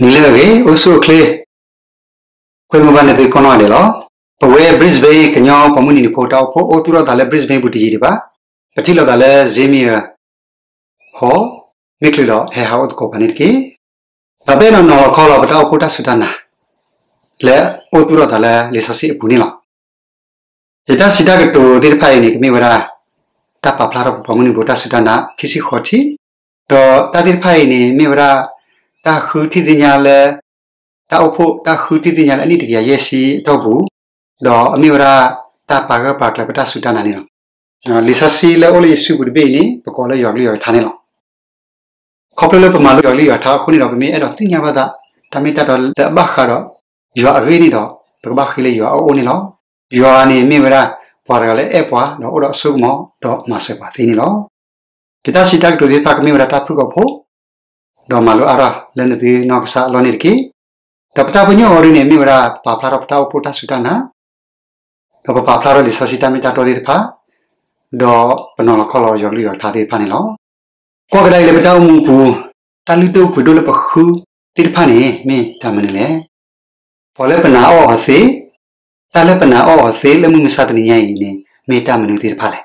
နံၤလၢအဂ့ၤ အိၣ်ဆူၣ်အိၣ်ချ့, ကွဲမုာ်ဘၣ်နသုကိးနီၢ်ဂၤဒဲးလီၤ. ပဝဲ Brisbane ကညီပိာ်မုၣ်နံၤနံၤဖိတၢ်အိၣ်ဖှိၣ် အိၣ်သူၣ်ထီၣ်သးလၢ Brisbane ပူၤတယံာ်ဒံးဘၣ်. ပထံၣ်လိာ်သးလၢ Zayme Hall မ့ၢ်ချုးဒီးဟဲဟးအိၣ်သကိးပှၤန့ၣ်တက့ၢ်. ဒီးပအဲၣ်ဒိးနီၤလီၤခီလီၤ ပတၢ်အိၣ်ဖှိၣ်တၢ်စူၢ်တၢ်နာ် လၢအိၣ်သူၣ်ထီၣ်သးလၢလံာ်စီဆှံအပူၤန့ၣ်လီၤ. ယတၢ်စံးတၢ်ကတိၤသ့ၣ်တဖၣ်အံၤန့ၣ် ကမ့ၢ်ဝဲဒၣ် တၢ်ပာ်ဖျါထီၣ်ပပိာ်မုၣ်နံၤနံၤဖိတၢ်စူၢ်တၢ်နာ် ခံဆံဃိးထံၣ်, ဒီးတၢ်သ့ၣ်တဖၣ်အံၤန့ၣ် မ့ၢ်ဝဲဒၣ် တၢ်ဃုထံၣ်သ့ၣ်ညါလၢ တၢ်အိၣ်ဖှိၣ်တၢ်ဃုထံၣ်သ့ၣ်ညါလၢအနံၣ်တကယၤယဲၢ်ဆံအတီၢ်ပူၤ, ဒီးအမ့ၢ်ဝဲဒၣ် တၢ်ပာ်ဂၢၢ်ပာ်ကျၢၤပတၢ်စူၢ်တၢ်နာ်န့ၣ်လီၤ. လံာ်စီဆှံလၢအိၣ်လၢယစုပူၤတဘ့ၣ်အံၤန့ၣ် ပကိးလၢယွၤကလုၢ်ယွၤကထါန့ၣ်လီၤ. ခီဖျိလၢပမၤလိယွၤကလုၢ်ယွၤကထါအဃိန့ၣ်ဒီး ပမ့ၢ်အဲၣ်ဒိးသ့ၣ်ညါဘၣ်သး တၢ်မ့ၢ်တၢ်တီလၢအဘၣ်ဃးဒီးယွၤအဂ့ၢ်န့ၣ်ဒီး ပကဘၣ်ဃ့လၢယွၤအအိၣ်န့ၣ်လီၤ. ယွၤန့ၣ်မ့ၢ်ဝဲဒၣ် ပှၤတဂၤလၢအဲၣ်ပှၤ ဒီးအိၣ်ဒီးအစိကမီၤ ဒီးမၤစၢၤပှၤသ့န့ၣ်လီၤ. ယတၢ်စံးတၢ်ကတိၤသ့ၣ်တဖၣ်ကမ့ၢ်ဝဲဒၣ်တၢ်ဖုၣ်ကိာ်ဖိ ဒီးမၤလိအါထီၣ်လၢနသုနီၢ်ကစၢ်အလီၢ်န့ၣ်တက့ၢ်. ဒီးပတၢ်ပညိၣ်အီၤဒ်န့ၣ် မ့ၢ်ဝဲဒၣ်ပာ်ဖျါထီၣ်ပတၢ်အိၣ်ဖှိၣ်တၢ်စူၢ်တၢ်နာ်, ဒီးပပာ်ဖျါထီၣ်လံာ်စီဆှံတၢ်မ့ၢ်တၢ်တီသ့ၣ်တဖၣ်, ဒီးပနီၤလီၤခီလီၤယွၤကလုၢ်ယွၤကထါသ့ၣ်တဖၣ်န့ၣ်လီၤ. ကွၢ်ကဒါအံၤလၢပတၢ်အိၣ်မူပူၤ တၢ်လုၢ်ဒိၣ်ပှ့ၤဒိၣ်လၢပဃုသ့ၣ်တဖၣ်န့ၣ် မ့ၢ်တၢ်မနုၤလဲၣ်. ပှၤလၢပနာ်အီၣ်အီၤသ့, တၢ်လၢပနာ်အီၣ်အီၤသ့လၢမုၢ်မဆါတနံၤညါအံၤန့ၣ် မ့ၢ်တၢ်မနုၤသ့ၣ်တဖၣ်လဲၣ်.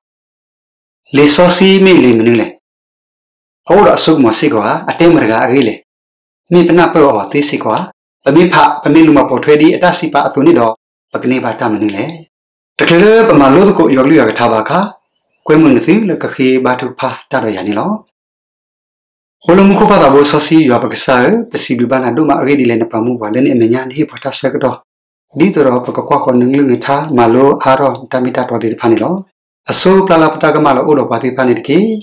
လံာ်စီဆှံမ့ၢ်လံာ်မနုၤလဲၣ်. အအိၣ်ဒီးအစိကမီၤစ့ၢ်ကီးဧါ, အတဲမတၤတဂၤအဂ့ၢ်လဲၣ်. မ့ၢ်ပနၢ်ပၢၢ်အီၤသ့စ့ၢ်ကီးဧါ. ပမ့ၢ်ဖး ပမ့ၢ်လူၤပိာ်ထွဲဒ်အတၢ်စံးပာ်အသိးန့ၣ်ဒီး ပကန့ၢ်ဘၣ်တၢ်မနုၤလဲၣ်. တချုးလၢပမၤလိသကိးယွၤကလုၢ်ယွၤကထါဘၣ်အခါ, ကွဲမုာ်နသုလၢကဃ့ဘါထုကဖၣ်တၢ်ဒီးယၤန့ၣ်လီၤ. အိၣ်လၢမူခိၣ်ပၢ်သးဘိစီဆှံယွၤပကစၢ်ဧၢ, ပစံးဘျုးဘၣ်နၤဒိၣ်မးအဂ့ၢ်ဒ်လဲၣ် နပာ်မူပှၤလၢနအမဲာ်ညါ နဟ့ၣ်ပှၤတၢ်ဆၢကတီၢ် ဒ်သိးဒီးပကကွၢ်ဃီၤနကလုၢ်နကထါ မၤလိအါထီၣ်နတၢ်မ့ၢ်တၢ်တီသ့ၣ်တဖၣ်န့ၣ်လီၤ. အစိပျၢ်လၢပတၢ်ကမၣ်လၢအိၣ်ဒီးပှၤသ့ၣ်တဖၣ်န့ၣ်တက့ၢ်.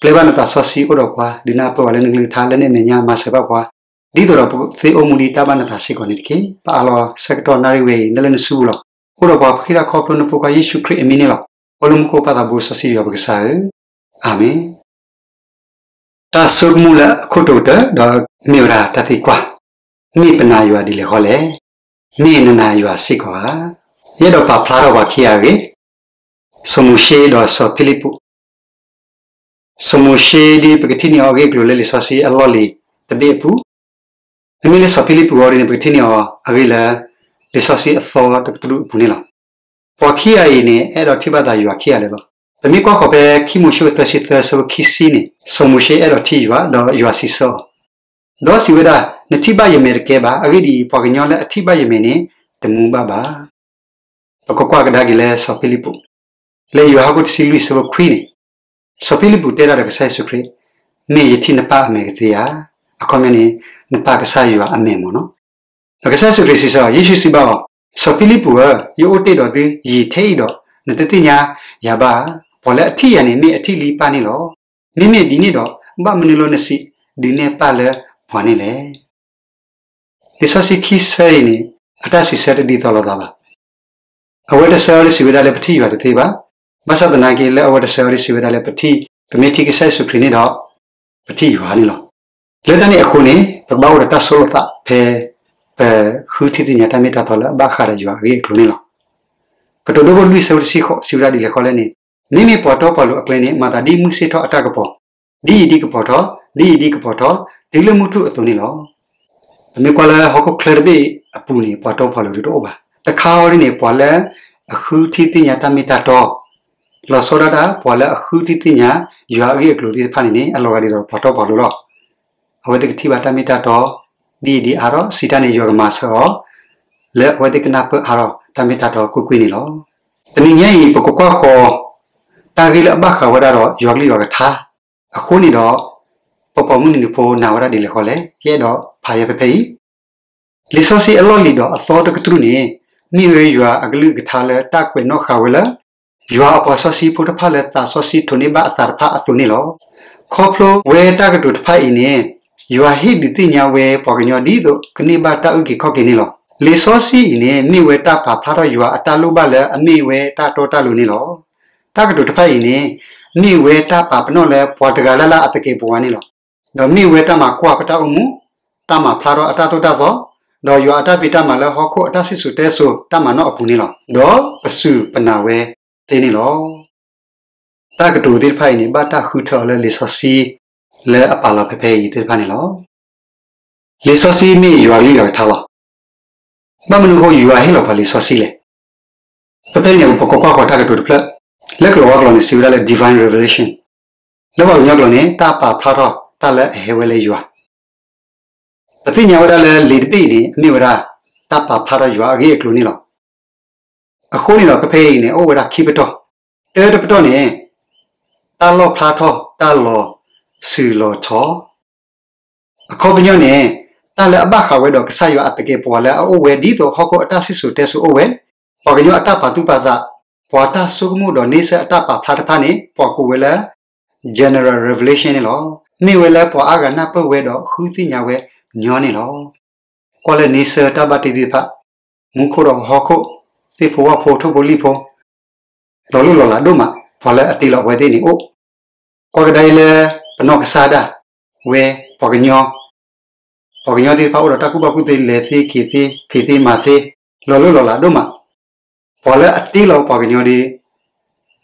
ပျဲဘၣ်နသးစီဆှံအိၣ်ဒီးပှၤ, ဒုးနၢ်ပၢၢ်ပှၤလၢနကလုၢ်နကထါလၢနအမဲာ်ညါ မၤစၢၤဘၣ်ပှၤ, ဒ်သိးဒီးပသ့အိၣ်မူဒ်တၢ်ဘၣ်နသးစ့ၢ်ကီးန့ၣ်တက့ၢ်. ပအးလီၤဆၢကတီၢ်နၣ်ရံၣ်ဝဲအံၤ လၢနစုပူၤလီၤ. အိၣ်ဒီးပှၤပဃ့တၢ်ခီဖျိနဖိခွါယ့ၣ်ၡူးခရံာ်အမံၤန့ၣ်လီၤ. အိၣ်လၢမူခိၣ်ပၢ်သးဘိစီဆှံယွၤပကစၢ်ဧၢ, အၤမ့ၣ်. တၢ်ဆိကမိၣ်လၢအခိၣ်တီကတၢၢ် ဒီးမ့ၢ်ဝဲဒၣ်တၢ်သံကွၢ်, မ့ၢ်ပနာ်ယွၤဒ်လဲၣ်ဃီလဲၣ်. မ့ၢ်နနာ်ယွၤစ့ၢ်ကီးဧါ. ယအဲၣ်ဒိးပာ်ဖျါထီၣ်ပှၤခံဂၤအဂ့ၢ်, စီၤမိၤၡ့ဒီးစီၤဖံလံးပူး. စီၤမိၤၡ့ဒ်ပကထံၣ်န့ၢ်အီၤအဂ့ၢ်အကျိၤလၢလံာ်စီဆှံအလီၢ်လံၤတဘ့ၣ်အပူၤ, မ့မ့ၢ်လၢစီၤဖံလံးပူးအံၤန့ၣ် ပကထံၣ်န့ၢ်အီၤအဂ့ၢ်လၢ လံာ်စီဆှံအသီတကတြူၢ်အပူၤန့ၣ်လီၤ. ပှၤခံဂၤအံၤန့ၣ် အဲၣ်ဒိးထံၣ်ဘၣ်သးယွၤခံဂၤလၢာ်လီၤ. ပမ့ၢ်ကွၢ်ဃီၤဖဲခံမိၤၡ့ သၢဆံသၢ ဆၢဖိခံဆံန့ၣ် စီၤမိၤၡ့အဲၣ်ဒိးထံၣ်ယွၤ ဒီးယွၤစံးဆၢအီၤ, ဒီးစံးဝဲဒၣ်, နထံၣ်ဘၣ်ယမဲာ်တကဲဘၣ်. အဂ့ၢ်ဒ်အံၤ, ပှၤကညီလၢအထံၣ်ဘၣ်ယမဲာ်န့ၣ် တမူဘၣ်ဘၣ်. ပကကွၢ်ကဒါက့ၤလၢစီၤဖံလံးပူး, လၢယိၤဟၣ်ခိၣ်တဆံလွံၢ် ဆၢဖိခွံန့ၣ်, စီၤဖံလံးပူးတဲဒၣ်ဒီးကစၢ်ယ့ၣ်ၡူးခရံာ်, မ့ၢ်ယထံၣ်နပၢ်အမဲာ်ကသ့ဧါ. အခီပညီန့ၣ်, နပၢ်ကစၢ်ယွၤအမဲာ်မ့ၢ်နီၤ. ဒီးကစၢ်ယ့ၣ်ၡူးခရံာ်စံးဆၢ, ယ့ၣ်ၡူးစံးဘၣ်အီၤ, စီၤဖံလံးပူးဧၢ, ယအိၣ်တ့ၢ်ဒီးသုယံာ်ထဲအံၤဒီး နတသ့ၣ်ညါယၤဘၣ်ဧါ. ပှၤလၢအထံၣ်ယၤန့ၣ် မ့ၢ်အထံၣ်လံပၢ်န့ၣ်လီၤ. မ့မ့ၢ်ဒ်န့ၣ်ဒီး ဘၣ်မနုၤလၢနစံးဒုးနဲၣ်ပၢ်လၢပှၤန့ၣ်လဲၣ်. လံာ်စီဆှံခံဆၢအံၤန့ၣ် အတၢ်စံးဆၢတဒ်သိးလိာ်သးဘၣ်. အဝဲတဆၢအံၤဒ်စံးဝဲဒၣ်လၢပထံၣ်ယွၤတသ့ဘၣ်. ဘၣ်ဆၣ်သနာ်က့လၢအဝဲတဆၢအံၤဒ်စံးဝဲဒၣ်လၢပထံၣ်, ပမ့ၢ်ထံၣ်ကစၢ်ယ့ၣ်ၡူးခရံာ်န့ၣ်ဒီး ပထံၣ်ယွၤန့ၣ်လီၤ. လၢတၢ်န့ၣ်အဃိန့ၣ် ပကဘၣ်အိၣ်ဒီးတၢ်ဆိးလိာ်သးဖဲ ပဃုထံၣ်သ့ၣ်ညါတၢ်မ့ၢ်တၢ်တီလၢအဘၣ်ဃးဒီးယွၤအဂ့ၢ်အကျိၤန့ၣ်လီၤ. ကတိၤဒိခိၣ်လွံၢ်ဆၢဖိတဆံဃိး စံးဝဲဒၣ်ဒ်လဲၣ်ဃီလဲၣ်န့ၣ်, မ့မ့ၢ်ပှၤတီပှၤလိၤအကျဲန့ၣ် မၤသးဒ်မုၢ်ဆ့ၣ်ထီၣ်အတၢ်ကပီၤ, ဒ်အံၤဒ်ကပီၤထီၣ်, ဒ်အံၤဒ်ကပီၤထီၣ်, တုၤလၢမုၢ်ထူၣ်အသိးန့ၣ်လီၤ. ပမ့ၢ်ကွၢ်လၢဟီၣ်ခိၣ်ချၢတဘ့ၣ်အပူၤန့ၣ် ပှၤတီပှၤလိၤဒုးတအိၣ်ဘၣ်. တခါအံၤန့ၣ် ပှၤလၢအဃုထံၣ်သ့ၣ်ညါတၢ်မ့ၢ်တၢ်တီ လီၤဆီဒၣ်တၢ် ပှၤလၢအဃုထံၣ်သ့ၣ်ညါ ယွၤအဂ့ၢ်အကျိၤသ့ၣ်တဖၣ်န့ၣ်န့ၣ် အလီၤဂာ်ဒ်သိးပှၤတီပှၤလိၤလီၤ. အဝဲသ့ၣ်ကထံၣ်ဘၣ်တၢ်မ့ၢ်တၢ်တီ ဒ်အံၤဒ်အါထီၣ် စံးတၢ်န့ၣ် ယွၤကမၤစၢၤအီၤ လၢအဝဲသ့ၣ်ကနၢ်ပၢၢ်အါထီၣ်တၢ်မ့ၢ်တၢ်တီကွ့ၢ်ကွ့ၢ်န့ၣ်လီၤ. တနံၤညါအံၤ ပကကွၢ်ဃီၤ တၢ်ဂ့ၢ်လၢအဘၣ်ဃးဝဲဒၣ်ဒီးယွၤကလုၢ်ယွၤကထါ အဃိန့ၣ်ဒီး ပပိာ်မုၣ်နံၤနံၤဖိနာ်ဝဲဒၣ်ဒ်လဲၣ်ဃီလဲၣ် ယအဲၣ်ဒိးဖးယဲဖဲဖဲအံၤ လံာ်စီဆှံအလီၢ်လံၤဒီးအသီတကတြူၢ်န့ၣ် မ့ၢ်ဝဲယွၤအကလုၢ်ကထါလၢတၢ်ကွဲးနီၣ်ဃာ်ဝဲလၢ ယွၤအပှၤစီဆှံဖိတဖၣ်လၢသးစီဆှံထိးန့ၢ်ဘၣ်အသးတဖၣ်အသိးန့ၣ်လီၤ. ခီဖျိဝဲတၢ်ကတိၤတဖၣ်အံၤန့ၣ် ယွၤဟ့ၣ်ဒုးသ့ၣ်ညါဝဲပှၤကညီဒ်သိးကန့ၢ်ဘၣ်တၢ်အုၣ်က့ၤခီၣ်က့ၤန့ၣ်လီၤ. လံာ်စီဆှံအံၤန့ၣ် မ့ၢ်ဝဲတၢ်ပာ်ဖျါထီၣ်ယွၤအတၢ်လိၣ်ဘၣ်လၢအမ့ၢ်ဝဲတၢ်တီတၢ်လိၤန့ၣ်လီၤ. တၢ်ကတိၤတဖၣ်အံၤန့ၣ် မ့ၢ်ဝဲတၢ်ပာ်ပနီၣ်လၢပှၤတဂၤလၢ်လၢ်အသကဲးပဝးန့ၣ်လီၤ. ဒီးမ့ၢ်ဝဲတၢ်မၤကွၢ်ပတၢ်အိၣ်မူ, တၢ်မၤဖျါထီၣ်အတၢ်သိၣ်တၢ်သီ, ဒီးယွၤအတၢ်ဖံးတၢ်မၤလၢဟီၣ်ခိၣ်အတၢ်စံၣ်စိၤတဲစိၤတၢ်မၤနီၣ်အပူၤန့ၣ်လီၤ. ဒီးပစူၢ်ပနာ်ဝဲသ့န့ၣ်လီၤ. တၢ်ကတိၤသ့ၣ်တဖၣ်အံၤန့ၣ် ဘၣ်တၢ်ဃုထၢအီၤလၢလံာ်စီဆှံ လၢအပာ်လီၤဖဲဖဲအံၤသ့ၣ်တဖၣ်န့ၣ်လီၤ. လံာ်စီဆှံမ့ၢ်ယွၤကလုၢ်ယွၤကထါလီၤ. ဘၣ်မနုၤအဃိယွၤဟ့ၣ်လီၤပှၤလံာ်စီဆှံလဲၣ်. ဖဲဖဲအံၤန့ၣ် ပကကွၢ်ဃီၤတၢ်ကတိၤတဖျၢၣ်, လၢကလီၤဝါကျိာ်န့ၣ် စံးဝဲဒၣ်လၢ divine revelation, လၢပှၤကညီကျိာ်န့ၣ် တၢ်ပာ်ဖျါထီၣ်တၢ်လၢအဟဲဝဲလၢယွၤ. ပသ့ၣ်ညါဝဲဒၣ်လၢလံာ်တဘ့ၣ်အံၤန့ၣ် အမ့ၢ်ဝဲဒၣ် တၢ်ပာ်ဖျါထီၣ်ယွၤအဂ့ၢ်အကျိၤန့ၣ်လီၤ. အဃိန့ၣ်ဒီး ဖဲဖဲအံၤန့ၣ် အိၣ်ဝဲဒၣ်ခံပတီၢ်, တၢတပတီၢ်န့ၣ် တၢ်လီၣ်ဖျါထီၣ်တၢ်လီၤဆူၣ်လီၤထီ, အခီပညီန့ၣ် တၢ်လၢအဘၣ်ဃးဝဲဒီးကစၢ်ယွၤအသကဲးပဝးလၢအအိၣ်ဝဲဒ်သိးဟီၣ်ခိၣ်အတၢ်စံၣ်စိၤတဲစိၤအိၣ်ဝဲ, ပှၤကညီအတၢ်ပာ်သူၣ်ပာ်သး, ပှၤတၢ်ဆိကမိၣ်ဒီးန့ဆၢၣ်အတၢ်ပာ်ဖျါတဖၣ်န့ၣ် ပှၤကိးဝဲလၢ general revelation န့ၣ်လီၤ. မ့ၢ်ဝဲလၢပှၤအါဂၤနၢ်ပၢၢ်ဝဲဒီးဃုသ့ၣ်ညါဝဲညီန့ၣ်လီၤ. ကွၢ်လၢန့ဆၢၣ်တၢ်ဘၣ်တ့သ့ၣ်တဖၣ်, မူခိၣ်ဒီးဟီၣ်ခိၣ်, သ့ၣ်ဖိဝၣ်ဖိထိၣ်ဖိလံၣ်ဖိ, လီၤလိၢ်လီၤလးဒိၣ်မး, ပှၤလၢအတ့လီၤအဝဲသ့ၣ်န့ၣ်အိၣ်, ကွၢ်ကဒါအံၤလၢပနီၢ်ကစၢ်ဒၣ်ဝဲပှၤကညီ, ပှၤကညီသ့ၣ်တဖၣ်အိၣ်ဒီးတၢ်ကူၣ်ဘၣ်ကူၣ်သ့ လဲၤသ့က့ၤသ့ ဖံးသ့မၤသ့, လီၤလိၢ်လီၤလးဒိၣ်မး, ပှၤလၢအတ့လီၤပှၤကညီဒီး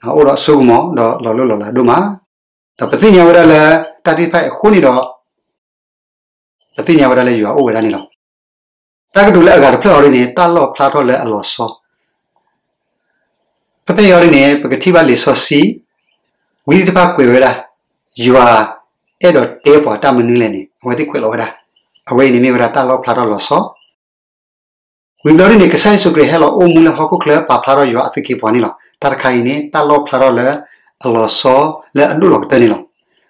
အိၣ်ဒီးအစိကမီၤဒီးလီၤလိၢ်လီၤလးဒိၣ်မး, ဒီးပသ့ၣ်ညါဝဲဒၣ်လၢတၢ်သ့ၣ်တဖၣ်အံၤအဃိန့ၣ်ဒီး ပသ့ၣ်ညါဝဲဒၣ်လၢယွၤအိၣ်ဝဲဒၣ်န့ၣ်လီၤ. တၢ်ကတိၤလၢအဂၤတဖျၢၣ်အီၤဒ်န့ၣ် တၢ်လီၣ်ဖျါထီၣ်လၢအလီၤဆီ ဖဲဖဲအံၤအီၤဒ်န့ၣ် ပကထံၣ်ဘၣ်လံာ်စီဆှံ, ဝံသ့ၣ်တဖၣ်ကွဲးဝဲဒၣ်, ယွၤအဲၣ်ဒိးတဲပှၤတၢ်မနုၤလဲၣ်န့ၣ် အဝဲသ့ၣ်ကွဲးလီၤဝဲဒၣ်, အဝဲအံၤန့ၣ်မ့ၢ်ဝဲဒၣ်တၢ်လီၣ်ဖျါထီၣ်လီၤဆီ ဝံၤဘျီဒ်န့ၣ် ကစၢ်ယ့ၣ်ၡူးခရံာ်ဟဲလီၤအိၣ်မူလၢဟီၣ်ခိၣ်ချၢ ပာ်ဖျါထီၣ်ယွၤအသကဲးပဝးန့ၣ်လီၤ. တၢ်တခါအံၤန့ၣ် တၢ်လီၣ်ဖျါထီၣ်လၢအလီၤဆီလၢအဒိၣ်လီၤကတၢၢ်န့ၣ်လီၤ.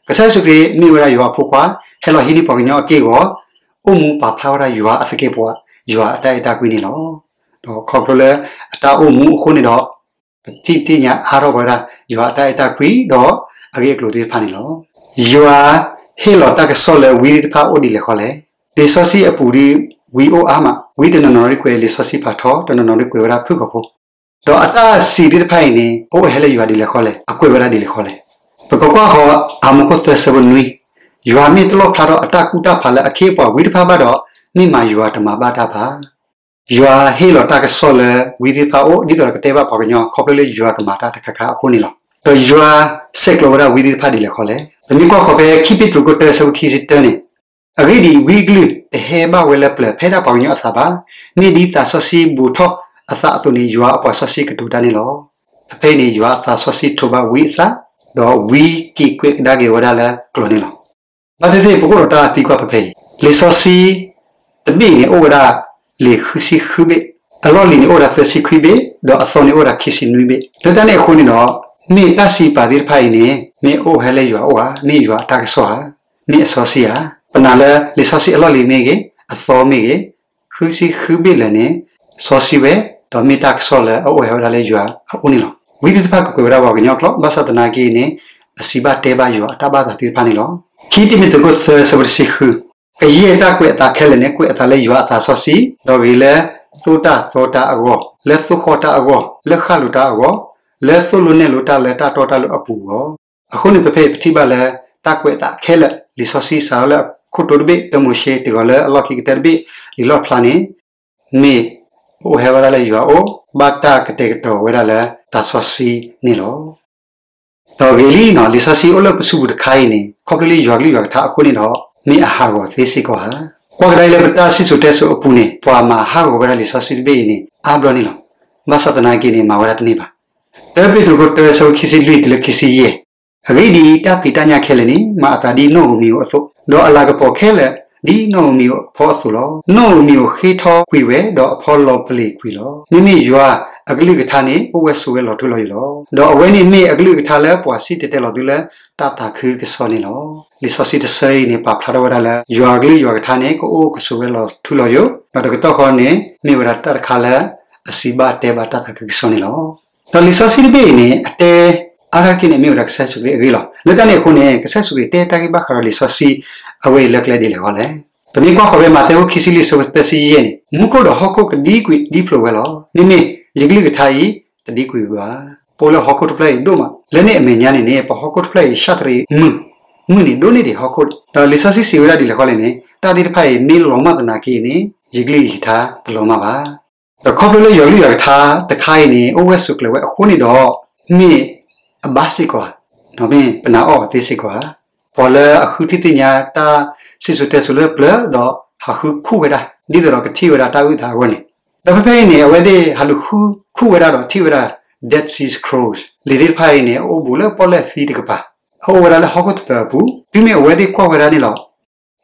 ကစၢ်ယ့ၣ်ၡူးခရံာ်မ့ၢ်ဝဲဒၣ်ယွၤအဖိခွါ, ဟဲလီၤဟံးန့ၢ်ပှၤကညီအက့ၢ်အဂီၤ, အိၣ်မူပာ်ဖျါဝဲဒၣ်ယွၤအသကဲးပဝး, ယွၤအတၢ်အဲၣ်တၢ်ကွံန့ၣ်လီၤ. ဒီးခီဖျိလၢအတၢ်အိၣ်မူအဃိန့ၣ်ဒီး ပထံၣ်သ့ၣ်ညါအါထီၣ်ပဝဲဒၣ် ယွၤအတၢ်အဲၣ်တၢ်ကွံဒီးအဂ့ၢ်အကျိၤသ့ၣ်တဖၣ်န့ၣ်လီၤ. ယွၤဟ့ၣ်လီၤတၢ်ကစီၣ်လၢဝံသ့ၣ်တဖၣ်အိၣ်ဒ်လဲၣ်ဃီလဲၣ်. လံာ်စီဆှံအပူၤဒီးဝံအိၣ်အါမး, ဝံတနီၤနီၤဒ်ကွဲးလံာ်စီဆှံဖးထီ, တနီၤနီၤဒ်ကွဲးဝဲဒၣ်ဖုၣ်ကိာ်ဖိ, ဒီးအတၢ်စံးသ့ၣ်တဖၣ်အံၤန့ၣ် အအိၣ်ဟဲလၢယွၤဒ်လဲၣ်ဃီလဲၣ်, အကွဲးဝဲဒၣ်ဒ်လဲၣ်ဃီလဲၣ်. ပကကွၢ်ဃီၤ အၤမူခိၣ်သၢဆၢဖိနွံ, ယွၤမ့ၢ်တလီၣ်ဖျါထီၣ်အတၢ်ကူၣ်တၢ်ဖးလၢအခ့အပှၤဝံတဖၣ်ဘၣ်ဒီး, မ့ၢ်မးယွၤတမၤဘၣ်တၢ်ဘၣ်. ယွၤဟ့ၣ်လီၤတၢ်ကစီၣ်လၢဝံသ့ၣ်တဖၣ်အိၣ် ဒ်သိးဒီးကတဲဘၣ်ပှၤကညီ ခီဖျိလၢယွၤကမၤတၢ်တခါခါအဃိန့ၣ်လီၤ. ဒီးယွၤဆဲးကျိးဝဲဒၣ်ဝံသ့ၣ်တဖၣ်ဒ်လဲၣ်ဃီလဲၣ်. ပမ့ၢ်ကွၢ်ဃီၤဖဲခံပ့းတရူးခိၣ်တၢဆၢဖိခံဆံတၢန့ၣ်, အဂ့ၢ်ဒ်အံၤ, ဝံအကလုၢ်တဟဲဘၣ်ဝဲလၢပျၢၤဖဲဒၣ်ပှၤကညီအသးဘၣ်. မ့ၢ်ဒ်သးစီဆှံဘူးထီၣ်အသးအသိးန့ၣ် ယွၤအပှၤစီဆှံကတိၤတၢ်န့ၣ်လီၤ. ဖဲဖဲအံၤန့ၣ် ယွၤအသးစီဆှံထိးဘၣ်ဝံအသး, ဒီးဝံက့ၤကွဲးကဒါက့ၤဝဲဒၣ်လၢကျိာ်န့ၣ်လီၤ. ဘၣ်သ့ၣ်သ့ၣ် ပကအိၣ်ဒီးတၢ်သံကွၢ်ဖဲဖဲအံၤ, လံာ်စီဆှံတဘ့ၣ်အံၤန့ၣ် အိၣ်ဝဲဒၣ်လံာ်ဃုဆံဃုဘ့ၣ်, အလီၢ်လံၤန့ၣ်အိၣ်ဝဲဒၣ်သၢဆံခွံဘ့ၣ်, ဒီးအသီန့ၣ်အိၣ်ဝဲဒၣ်ခံဆံနွံဘ့ၣ်. လၢတၢ်န့ၣ်အဃိန့ၣ်ဒီး, မ့ၢ်တၢ်စံးပာ်သ့ၣ်တဖၣ်အံၤန့ၣ် မ့ၢ်အိၣ်ဟဲလၢယွၤအိၣ်ဧါ, မ့ၢ်ယွၤအတၢ်ကစီၣ်ဧါ, မ့ၢ်အစီဆှံဧါ. ပနာ်လၢလံာ်စီဆှံအလီၢ်လံၤမ့ၢ်ဂ့ၤ, အသီမ့ၢ်ဂ့ၤ, ဃုဆံဃုဘ့ၣ်လၢာ်န့ၣ် စီဆှံဝဲ, ဒီးမ့ၢ်တၢ်ကစီၣ်လၢအအိၣ်ဟဲဝဲဒၣ်လၢယွၤအအိၣ်န့ၣ်လီၤ. ဝံသ့ၣ်တဖၣ်ကကွဲးဝဲဒၣ်ပှၤကညီအကျိာ်, ဘၣ်ဆၣ်သနာ်က့န့ၣ် အစံးဘၣ်တဲဘၣ်ယွၤအတၢ်ဘၣ်သးသ့ၣ်တဖၣ်န့ၣ်လီၤ. ခံတံၤမသ့းခိၣ်သၢဆၢဖိတဆံဃု, ကယဲၢ်တၢ်ကွဲးအသးခဲလၢာ်န့ၣ် ကွဲးအသးလၢယွၤအသးစီဆှံ, ဒီးဂ့ၤလၢသိၣ်တၢ်သီတၢ်အဂီၢ်, လၢသိၣ်ဃီၣ်တၢ်အဂီၢ်, လၢဃၣ်လိၤတၢ်အဂီၢ်, လၢသိၣ်လိနဲၣ်လိတၢ်လၢတၢ်တီတၢ်လိၤအပူၤအဂီၢ်. အဃိန့ၣ် ဖဲဖဲအံၤပထံၣ်ဘၣ်လၢ တၢ်ကွဲးအသးခဲလၢာ်, လံာ်စီဆှံစးထီၣ်လၢအခိၣ်တီတဘ့ၣ် တၢမိၤၡ့တဂီၤလၢအလီၢ်ခံကတၢၢ်တဘ့ၣ် လံာ်လီၣ်ဖျါန့ၣ် မ့ၢ်အိၣ်ဟဲဝဲဒၣ်လၢယွၤအအိၣ်, ဘၣ်တၢ်ကတဲာ်ကတီၤဝဲဒၣ်လၢသးစီဆှံန့ၣ်လီၤ. ဒီးဂ့ၤလံနီၤ, လံာ်စီဆှံအိၣ်လၢပစုပူၤတခါအံၤန့ၣ် ခီဖျိလၢယွၤကလုၢ်ယွၤကထါအဃိန့ၣ်ဒီး မ့ၢ်အဟးဂီၤသ့စ့ၢ်ကီးဧါ. ကွၢ်ကဒါအံၤလၢပတၢ်စံၣ်စိၤတဲစိၤအပူၤန့ၣ် ပှၤမၤဟးဂီၤဝဲဒၣ်လံာ်စီဆှံတဘ့ၣ်အံၤန့ၣ် အါဘျီန့ၣ်လီၤ. ဘၣ်ဆၣ်သနာ်က့န့ၣ် မၤဝဲဒၣ်တန့ၢ်ဘၣ်. တၢပ့းတရူးခိၣ်တၢဆၢဖိခံဆံလွံၢ်တုၤလၢခံဆံယဲၢ်, အဂ့ၢ်ဒ်အံၤ, တၢ်ဖံးတၢ်ညၣ်ခဲလၢာ်န့ၣ် မၤအသးဒ်နီၣ်ဧိၤမံၤဧိၤအသိး, ဒီးအလၤကပီၤခဲလၢာ်ဒ်နီၣ်ဧိၤမံၤဧိၤအဖီအသိးလီၤ. နီၣ်ဧိၤမံၤဧိၤဃ့ထီကွံာ်ဝဲ, ဒီးအဖီလီၤပလ့ၤကွံာ်လီၤ. မ့မ့ၢ်ယွၤအကလုၢ်ကထါန့ၣ် အိၣ်ဝဲဆိးဝဲလီၤထူလီၤယိာ်လီၤ. ဒီးအဝဲန့ၣ်မ့ၢ်အကလုၢ်ကထါလၢပှၤစံၣ်တဲၤတဲလီၤသုလၢတၢ်သးခုကစီၣ်န့ၣ်လီၤ. လံာ်စီဆှံတဆၢအံၤန့ၣ် ပာ်ဖျါထီၣ်ဝဲဒၣ်လၢ ယွၤအကလုၢ်ယွၤကထါန့ၣ် ကအိၣ်ကဆိးဝဲလီၤထူလီၤယိာ်, ဒီးတကတီၢ်ဃီန့ၣ် မ့ၢ်ဝဲဒၣ်တၢ်တခါလၢအစံးဘၣ်တဲဘၣ်တၢ်သးခုကစီၣ်န့ၣ်လီၤ. ဒီးလံာ်စီဆှံတဘ့ၣ်အံၤန့ၣ် အတဲအါထီၣ်တက့ၢ်န့ၣ် မ့ၢ်ဝဲဒၣ်ကစၢ်ယ့ၣ်ၡူးခရံာ်အဂ့ၢ်လီၤ. လၢတၢ်န့ၣ်အဃိန့ၣ် ကစၢ်ယ့ၣ်ၡူးခရံာ်တဲတၢ်ဂ့ၢ်ဘၣ်ဃးဒီးလံာ်စီဆှံ အဝဲအံၤလၢကျဲဒ်လဲၣ်ဃီလဲၣ်. ပမ့ၢ်ကွၢ်ဃီၤဖဲမးသဲခိၣ်ခံဆံလွံၢ်ဆၢဖိသၢဆံယဲၢ်န့ၣ်, မူခိၣ်ဒီးဟီၣ်ခိၣ်ကဒံကွံာ်ဒံဖျိးဝဲလီၤ. မ့မ့ၢ်ယကလုၢ်ကထါအံၤ တဒံကွံာ်ဝဲဘၣ်. ပအိၣ်လၢဟီၣ်ခိၣ်တဖျၢၣ်အံၤဒိၣ်မး, လၢန့ၣ်အမဲာ်ညါန့ၣ်န့ၣ် ပှၤဟီၣ်ခိၣ်တဖျၢၣ်အံၤ ဆၣ်တရံးမုာ်, မုာ်န့ၣ်ဒိၣ်န့ၢ်ဒံးဟီၣ်ခိၣ်, ဒီးလံာ်စီဆှံစံးဝဲဒၣ်ဒ်လဲၣ်ဃီလဲၣ်န့ၣ်, တၢ်သ့ၣ်တဖၣ်အံၤ မ့ၢ်လီၤမၢ်သနာ်က့န့ၣ် ယကလုၢ်ယကထါတလီၤမၢ်ဘၣ်. ဒီးခီဖျိလၢယွၤကလုၢ်ယွၤကထါတခါအံၤန့ၣ် အိၣ်ဝဲဆိးကျၢၤဝဲအဃိန့ၣ်ဒီး, မ့ၢ်အဘၣ်စ့ၢ်ကီးဧါ, ဒီးမ့ၢ်ပနာ်အီၤသ့စ့ၢ်ကီးဧါ. ပှၤလၢအဃုထံၣ်သ့ၣ်ညါတၢ်စံၣ်စိၤတဲစိၤလၢပျၢၤ ဒီး ဟးဃုခူၣ်ဝဲဒၣ် ဒ်သိးဒီးကထံၣ်ဝဲဒၣ်တၢ်အုၣ်အသးအဂီၢ်န့ၣ်, ဒီးဖဲဖဲအံၤန့ၣ် အဝဲသ့ၣ်ဟးလူၤဃုခူၣ်ဝဲဒၣ်ဒီးထံၣ်ဝဲဒၣ် Dead Sea Scrolls လံာ်သ့ၣ်တဖၣ်အံၤန့ၣ် အအိၣ်ဘူးလၢပီၣ်လဲၣ်သံတကပၤ, အအိၣ်ဝဲဒၣ်လၢဟီၣ်ခိၣ်တပၤအပူၤ, တုၤမ့ၢ်အဝဲသ့ၣ်ကွၢ်ဝဲဒၣ်န့ၣ်လီၤ.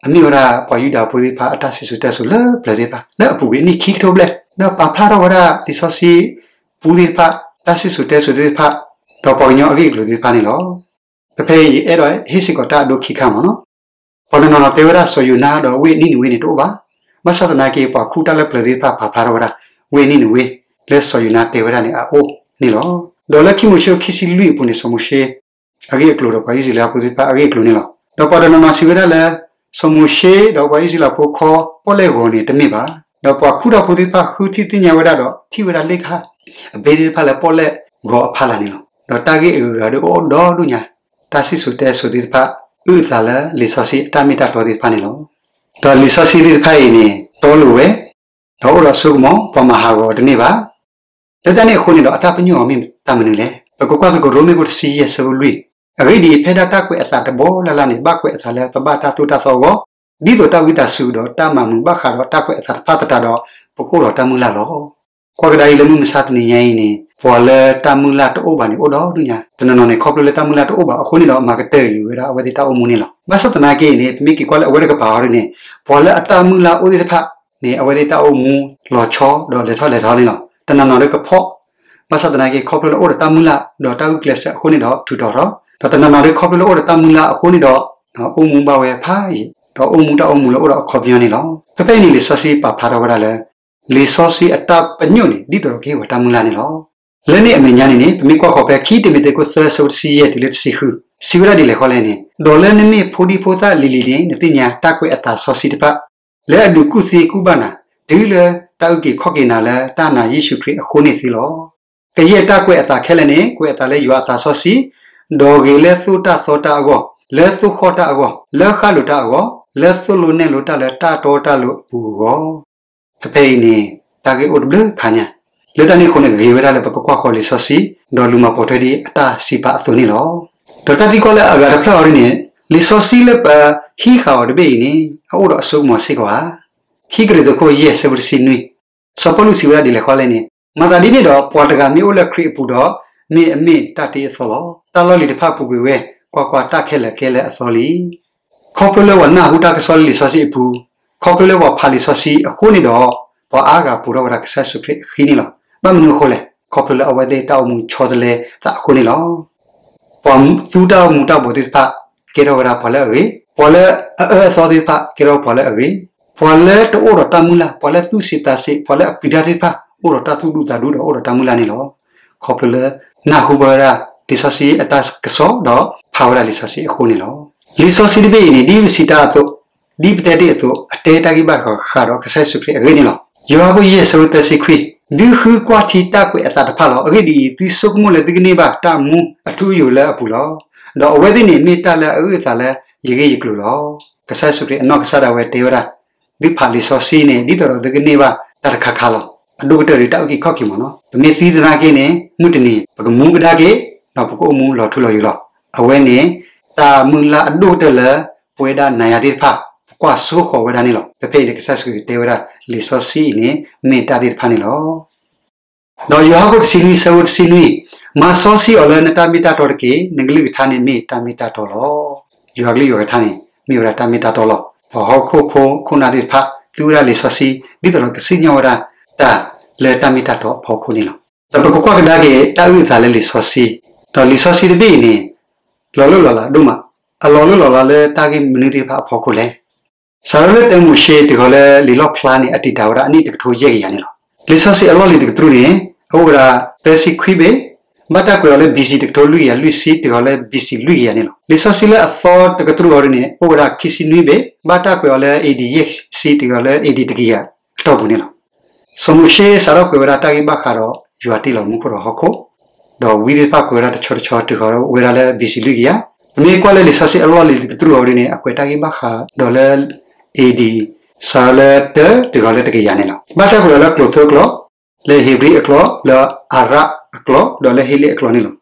အမ့ၢ်ဝဲဒၣ်ပှၤယူဒၤဖိသ့ၣ်တဖၣ်အတၢ်စံၣ်စိၤတဲစိၤလၢပျၢၤသ့ၣ်တဖၣ် လၢအပူၤကွံာ်နံၣ်ခံကထိဘျဲၣ် ဒီးပာ်ဖျါထီၣ်ဝဲဒၣ်လံာ်စီဆှံပူသ့ၣ်တဖၣ်, တၢ်စံၣ်စိၤတဲစိၤသ့ၣ်တဖၣ်, ဒီးပှၤကညီအဂ့ၢ်အကျိၤသ့ၣ်တဖၣ်န့ၣ်လီၤ. ဖဲဖဲအံၤ ယအဲၣ်ဒိးဟ့ၣ်စ့ၢ်ကီးတၢ်အဒိခံခါမ့ၢ်နီၤ. ပှၤတနီၤနီၤတဲဝဲဒၣ် စီၤယိၤနါဒီးဝ့ၢ်နံၤနဝ့န့ၣ်တအိၣ်ဘၣ်. ဘၣ်ဆၣ်သနာ်က့ ပှၤခူၣ်တၢ်လၢပျၢၤသ့ၣ်တဖၣ်ပာ်ဖျါထီၣ်ဝဲဒၣ် ဝ့ၢ်နံၤနဝ့ လၢစီၤယိၤနါတဲဝဲဒၣ်န့ၣ်အအိၣ်န့ၣ်လီၤ. ဒီးလၢခံမိၤၡ့ခံဆံလွံၢ်အပူၤန့ၣ် စီၤမိၤၡ့ အဂ့ၢ်အကျိၤဒီးပှၤအံၣ်စရ့လးဖိသ့ၣ်တဖၣ်အဂ့ၢ်အကျိၤန့ၣ်လီၤ. ဒီးပှၤတနီၤနီၤစံးဝဲဒၣ်လၢ စီၤမိၤၡ့ဒီးပှၤအံၣ်စရ့လးဖိခီပီၣ်လဲၣ်ဂီၤန့ၣ်တမ့ၢ်ဘၣ်. ဒီးပှၤခူၣ်တၢ်ဖိသ့ၣ်တဖၣ်ဃုထံၣ်သ့ၣ်ညါဝဲဒၣ်ဒီး ထံၣ်ဝဲဒၣ်လ့ၣ်ခၣ် အဘ့သ့ၣ်တဖၣ်လၢပီၣ်လဲၣ်ဂီၤအဖီလာ်န့ၣ်လီၤ. ဒီးတၢ်ဂ့ၢ်အဂုၤအဂၤဒီးအိၣ်ဒီဒူၣ်ညါ, တၢ်စံၣ်စိၤတဲစိၤသ့ၣ်တဖၣ် အုၣ်အသးလၢလံာ်စီဆှံအတၢ်မ့ၢ်တၢ်တီသ့ၣ်တဖၣ်န့ၣ်လီၤ. ဒီးလံာ်စီဆှံသ့ၣ်တဖၣ်အံၤန့ၣ် တီလိၤဝဲ, ဒီးအိၣ်ဒီးအစိကမီၤ, ပှၤမၤဟးဂီၤအီၤတန့ၢ်ဘၣ်. လၢတၢ်န့ၣ်အဃိန့ၣ်ဒီး အတၢ်ပညိၣ်အီၤမ့ၢ်တၢ်မနုၤလဲၣ်. ပကကွၢ်သကိးရိမ့ၤခိၣ်တဆံယဲၢ်ဆၢဖိလွံၢ်, အဂ့ၢ်ဒ်အံၤ, ဖဲဒၣ်တၢ်ကွဲးအသးတဘီလၢ်လၢ်န့ၣ် ဘၣ်ကွဲးအသးလၢပဘၣ်တၢ်သိၣ်တၢ်သီအဂီၢ်, ဒ်သိးတၢ်ဝံသးစူၤဒီးတၢ်မၤမုာ်ဘၣ်ဃးဒီးတၢ်ကွဲးအသးတဖၣ်သတးဒီး ပကအိၣ်ဒီးတၢ်မုၢ်လၢ်လီၤ. ကွၢ်ကဒါအံၤလၢမုၢ်မဆါတနံၤညါအံၤန့ၣ် ပှၤလၢတၢ်မုၢ်လၢ်တအိၣ်ဘၣ်န့ၣ် အိၣ်ဒီဒူၣ်ညါ, တနီၤနီၤန့ၣ် ခီဖျိလၢတၢ်မုၢ်လၢ်တအိၣ်ဘၣ်အဃိန့ၣ်ဒီး မၤကတၢၢ်ကွံာ်ဝဲဒၣ်အဝဲသ့ၣ်တၢ်အိၣ်မူန့ၣ်လီၤ. ဘၣ်ဆၣ်သနာ်က့န့ၣ် ပမ့ၢ်က့ၤကွၢ်လၢအဝဲတကပၤအီၤဒ်န့ၣ် ပှၤလၢအတၢ်မုၢ်လၢ်အိၣ်သ့ၣ်တဖၣ်န့ၣ် အဝဲသ့ၣ်တၢ်အိၣ်မူလီၤဆီဒီးလဲၤထီၣ်လဲၤထီန့ၣ်လီၤ. တနီၤနီၤဒ်ကဖီၣ်, ဘၣ်ဆၣ်သနာ်က့ ခီဖျိလၢအိၣ်ဒီးတၢ်မုၢ်လၢ်ဒီးတၢ်ဂုာ်ကျဲးစၢးအဃိန့ၣ်ဒီးထုးထီၣ်ထီၣ်, ဒီးတနီၤနီၤဒ်ခီဖျိလၢအိၣ်ဒီးတၢ်မုၢ်လၢ်အဃိန့ၣ်ဒီး အိၣ်မူဘၣ်ဝဲဖးယံာ်, ဒီးအိၣ်မူတၢ်အိၣ်မူလၢအိၣ်ဒီးအခီပညီန့ၣ်လီၤ. ဖဲဖဲအံၤန့ၣ် လံာ်စီဆှံပာ်ဖျါထီၣ်ဝဲဒၣ်လၢ လံာ်စီဆှံအတၢ်ပညိၣ်န့ၣ် ဒ်သိးဒီးကဟ့ၣ်ပှၤတၢ်မုၢ်လၢ်န့ၣ်လီၤ. လၢန့ၣ်အမဲာ်ညါန့ၣ်န့ၣ် ပမ့ၢ်ကွၢ်ဃီၤဖဲခံတံၤမသ့းခိၣ်သၢဆၢဖိတဆံယဲၢ်တုၤလၢတဆံဃု, စံးဝဲဒၣ်ဒ်လဲၣ်ဃီလဲၣ်န့ၣ်, ဒီးလၢနမ့ၢ်ဖိဒံဖိသၣ်လံၤလံၤန့ၣ် နသ့ၣ်ညါတၢ်ကွဲးအသးစီဆှံတဖၣ် လၢအဒုးကူၣ်သ့ကူၣ်ဘၣ်နၤ, တုၤလၢတၢ်အုၣ်က့ၤခီၣ်က့ၤနၤလၢတၢ်နာ်ယ့ၣ်ၡူးခရံာ်အဃိန့ၣ်သ့လီၤ. ကယဲၢ်တၢ်ကွဲးအသးခဲလၢာ်န့ၣ် ကွဲးအသးလၢယွၤအသးစီဆှံ, ဒီးဂ့ၤလၢသိၣ်တၢ်သီတၢ်အဂီၢ်, လၢသိၣ်ဃီၣ်တၢ်အဂီၢ်, လၢဃၣ်လိၤတၢ်အဂီၢ်, လၢသိၣ်လိနဲၣ်လိတၢ်လၢတၢ်တီတၢ်လိၤအပူၤအဂီၢ်. ဖဲဖဲအံၤန့ၣ် တၢ်ဂ့ၢ်အိၣ်တဘျုးခါညါ, လၢတၢ်န့ၣ်အဃိန့ၣ် ဂ့ၤဝဲဒၣ်လၢပကကွၢ်ဃီၤလံာ်စီဆှံ, ဒီးလူၤမၤပိာ်ထွဲဒ်အတၢ်စံးပာ်အသိးန့ၣ်လီၤ. ဒီးတၢ်သံကွၢ်လၢအဂၤတဖျၢၣ်အီၤဒ်န့ၣ်, လံာ်စီဆှံလၢပဟံးဃာ်အီၤတဘ့ၣ်အံၤန့ၣ် အအိၣ်ဒီးအစိကမီၤစ့ၢ်ကီးဧါ. ခံကရံၣ်သူးခိၣ်ယဲၢ်ဆၢဖိတဆံနွံ, စီၤပီလူးစံးဝဲဒၣ်ဒ်လဲၣ်ဃီလဲၣ်န့ၣ်, မၤသးဒ်န့ၣ်ဒီး ပှၤတဂၤမ့ၢ်အိၣ်လၢခရံာ်အပူၤဒီး, မ့ၢ်အမ့ၢ်တၢ်တ့အသီလီၤ. တၢ်လီၢ်လံၤတဖၣ်ပူၤကွံာ်ဝဲ, ကွၢ်ကွၢ်, တၢ်ခဲလၢာ်ကဲလၢအသီလံ. ခီဖျိလၢပှၤနၢ်ဟူတၢ်ကစီၣ်လၢလံာ်စီဆှံအပူၤ, ခီဖျိလၢပှၤဖးလံာ်စီဆှံအဃိန့ၣ်ဒီး, ပှၤအါဂၤပိာ်ထီၣ်ဝဲဒၣ်ကစၢ်ယ့ၣ်ၡူးခရံာ်အဃံန့ၣ်လီၤ. ဘၣ်မနုၤအဃိလဲၣ်, ခီဖျိလၢအဝဲသ့ၣ်တၢ်အိၣ်မူဆီတလဲသးအဃိန့ၣ်လီၤ. ပှၤသူတၢ်အိၣ်မူတၢ်ဘှီးသ့ၣ်တဖၣ် ကဲထီၣ်ဝဲဒၣ်ပှၤလၢအဂ့ၤ, ပှၤလၢအအၢအသီသ့ၣ်တဖၣ် ကဲထီၣ်ပှၤလၢအဂ့ၤ, ပှၤလၢတအိၣ်ဒီးတၢ်မုၢ်လၢ်, ပှၤလၢသူၣ်ဆံးသးဆံး, ပှၤလၢအပျံၤတၢ်သ့ၣ်တဖၣ် အိၣ်ဒီးတၢ်သူၣ်ဒူသးဒူဒီးအိၣ်ဒီးတၢ်မုၢ်လၢ်န့ၣ်လီၤ. ခီဖျိလၢ နၢ်ဟူဘၣ်ဝဲဒၣ် လံာ်စီဆှံအတၢ်ကစီၣ်ဒီး ဖးဝဲဒၣ်လံာ်စီဆှံအဃိန့ၣ်လီၤ. လံာ်စီဆှံတဘ့ၣ်အံၤန့ၣ် ဒ်ပစံးတၢ်အသိး, ဒ်ပတဲတ့ၢ်အသိး အတဲတၢ်ဂ့ၢ်ဘၣ်ဃးဒီးကစၢ်ယ့ၣ်ၡူးခရံာ်အဂ့ၢ်န့ၣ်လီၤ. ယိၤဟၣ်ခိၣ်ယဲၢ်ဆၢဖိသၢဆံခွံ, ဒုးဃုကွၢ်ထံတၢ်ကွဲးအသးတဖၣ်လီၤ. အဂ့ၢ်ဒ်အံၤ, သုဆိကမိၣ်လၢသုကန့ၢ်ဘၣ်တၢ်မူအထူအယိာ်လၢအပူၤလီၤ. ဒီးအဝဲသ့ၣ်န့ၣ်မ့ၢ်တၢ်လၢအအုၣ်အသးလၢယဂ့ၢ်ယကျိၤလီၤ. ကစၢ်ယ့ၣ်ၡူးခရံာ်အနီၢ်ကစၢ်ဒၣ်ဝဲတဲဝဲဒၣ်, သုဖးလံာ်စီဆှံန့ၣ် ဒ်သိးဒီးသုကန့ၢ်ဘၣ်တၢ်တခါခါလီၤ. အဒိၣ်ကတၢၢ်ဒီးတၢ်အုၣ်က့ၤခီၣ်က့ၤမ့ၢ်နီၤ. ပမ့ၢ်သံသနာ်က့န့ၣ် မုၢ်တနံၤ ပကမူကဒါက့ၤ, ဒီးပကအိၣ်မူလီၤထူလီၤယိာ်လီၤ. အဝဲန့ၣ် တၢ်မုၢ်လၢ်အဒိၣ်ကတၢၢ်လၢ ပဝဲဒၣ်နၤယၤသ့ၣ်တဖၣ် ပကွၢ်ဆိဃီၤဝဲဒၣ်န့ၣ်လီၤ. ဖဲဖဲအံၤန့ၣ် ကစၢ်ယ့ၣ်ၡူးခရံာ်တဲဝဲဒၣ် လံာ်စီဆှံအံၤန့ၣ် မ့ၢ်တၢ်သ့ၣ်တဖၣ်န့ၣ်လီၤ. ဒီးယိၤဟၣ်ခိၣ်တဆံနွံ ဆၢဖိတဆံနွံ, မၤစီဆှံအီၤလၢနတၢ်မ့ၢ်တၢ်တီတက့ၢ်. နကလုၢ်ကထါန့ၣ်မ့ၢ်တၢ်မ့ၢ်တၢ်တီလီၤ. ယွၤကလုၢ်ယွၤကထါန့ၣ် မ့ၢ်ဝဲဒၣ်တၢ်မ့ၢ်တၢ်တီလီၤ. ပှၤဟီၣ်ခိၣ်ဖိခိၣ်နၢ်သ့ၣ်တဖၣ် သူဝဲဒၣ်လံာ်စီဆှံ ဒ်သိးဒီးကစံၣ်ညီၣ်ဝဲဒၣ်တၢ်လၢတၢ်မ့ၢ်တၢ်တီအဖီခိၣ်န့ၣ်လီၤ. ဒီးပကကွၢ်ကဒါက့ၤတၢ်အုၣ်အသးလၢလံာ်စီဆှံ, ဒီးလံာ်စီဆှံတဘ့ၣ်အံၤန့ၣ် လီၤလိၢ်လီၤလးဒိၣ်မး, အလီၤလိၢ်လီၤလးလၢတၢ်ဂ့ၢ်မနုၤသ့ၣ်တဖၣ်အဖီခိၣ်လဲၣ်. စးထီၣ်လၢတၢမိၤၡ့တုၤဃီၤလၢလံာ်လီၣ်ဖျါန့ၣ် အတံာ်တာ်ဝဲဒၣ်အနံၣ်တကထိယဲၢ်ကယၤန့ၣ်လီၤ. လံာ်စီဆှံအလီၢ်လံၤတကတြူၢ်န့ၣ် အအိၣ်ဝဲဒၣ်သၢဆံခွံဘ့ၣ်, ဘၣ်တၢ်ကွဲးအီၤလၢ ဘီစံ တကထိလွံၢ်ကယၤလွံၢ်ဆံ တုၤဃီၤလၢ ဘီစံ လွံၢ်ကယၤန့ၣ်လီၤ. လံာ်စီဆှံလၢအသီတကတြူၢ်အီၤဒ်န့ၣ် အိၣ်ဝဲဒၣ်ခံဆံနွံဘ့ၣ်, ဘၣ်တၢ်ကွဲးအီၤလၢ အ့ၣ်ဒံးယဲၢ်ဆံ တုၤဃီၤလၢ အ့ၣ်ဒံးတကယၤအတီၢ်ပူၤန့ၣ်လီၤ. စီၤမိၤၡ့စးထီၣ်ကွဲးဝဲဒၣ်တၢ်ဂ့ၢ်ဘၣ်ဃးဒီးယွၤတ့လီၤမူခိၣ်ဒီးဟီၣ်ခိၣ်, ဒီးဝံသ့ၣ်တဖၣ်ကွဲးဝဲဒၣ်တဆီတဆီတုၤဃီၤဝဲဒၣ်လၢ ဘီစံ လွံၢ်ကယၤ, ပမ့ၢ်ကွၢ်လၢလံာ်စီဆှံအလီၢ်လံၤတကတြူၢ်အီၤဒ်န့ၣ် အကွဲးတၢ်ဂ့ၢ်ဘၣ်ဃးဒီးလၢ အ့ၣ်ဒံး စးထီၣ်လၢတၢတုၤဃီၤလၢတကယၤန့ၣ်လီၤ. ဘၣ်တၢ်ကွဲးအီၤလၢကျိာ်သၢကျိာ်, လၢဧ့ၤဘြံၤအကျိာ်, လၢအၤရၣ်အကျိာ်, ဒီးလၢဟ့လ့ၣ်အကျိာ်န့ၣ်လီၤ.